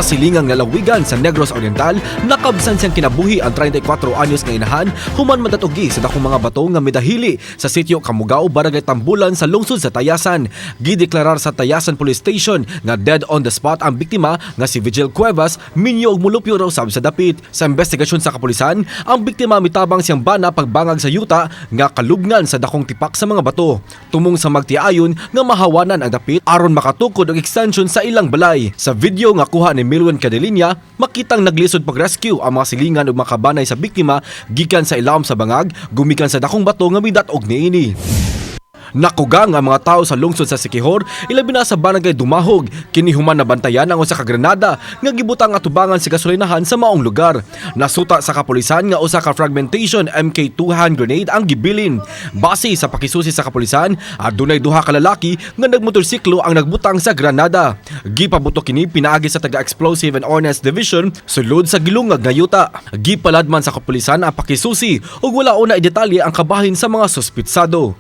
silingang lalawigan sa Negros Oriental, nakabsan siyang kinabuhi ang 34 anyos nga inahan human madatugi sa dakong mga bato nga midahili sa sitio Kamugao, Barangay Tambulan sa lungsod sa Tayasan. Gideklarar sa Tayasan Police Station nga dead on the spot ang biktima nga si Vigil Cuevas, minyo og mulupyo raw sab sa dapit. Sa investigasyon sa kapulisan, ang biktima mitabang siyang bana pagbangag sa yuta nga kalubngan sa dakong tipak sa mga bato. Tumong sa magtiayon nga mahawanan ang dapit aron makatukod og extension sa ilang balay. Sa video nga kuha ni Milwin Cadelinia, makitang naglisod pag-rescue ang mga silingan ug mga kabanay sa biktima gikan sa ilawom sa bangag, gumikan sa dakong bato nga midat-og niini. Nakugang ang mga tao sa lungsod sa Siquijor, ilabi na sa barangay Dumahog, kini human nabantayan ang usa ka granada nga gibutang atubangan sa gasolinahan sa maong lugar. Nasuta sa kapulisan nga usa ka fragmentation MK2 hand grenade ang gibilin. Base sa pakisusi sa kapulisan, adunay duha ka lalaki nga nagmotorsiklo ang nagbutang sa granada. Gipabuto kini pinaagi sa taga Explosive and Ordnance Division sulod sa gilungag nga yuta. Gipaladman sa kapulisan ang pakisusi ug wala una i-detalye ang kabahin sa mga suspitsado.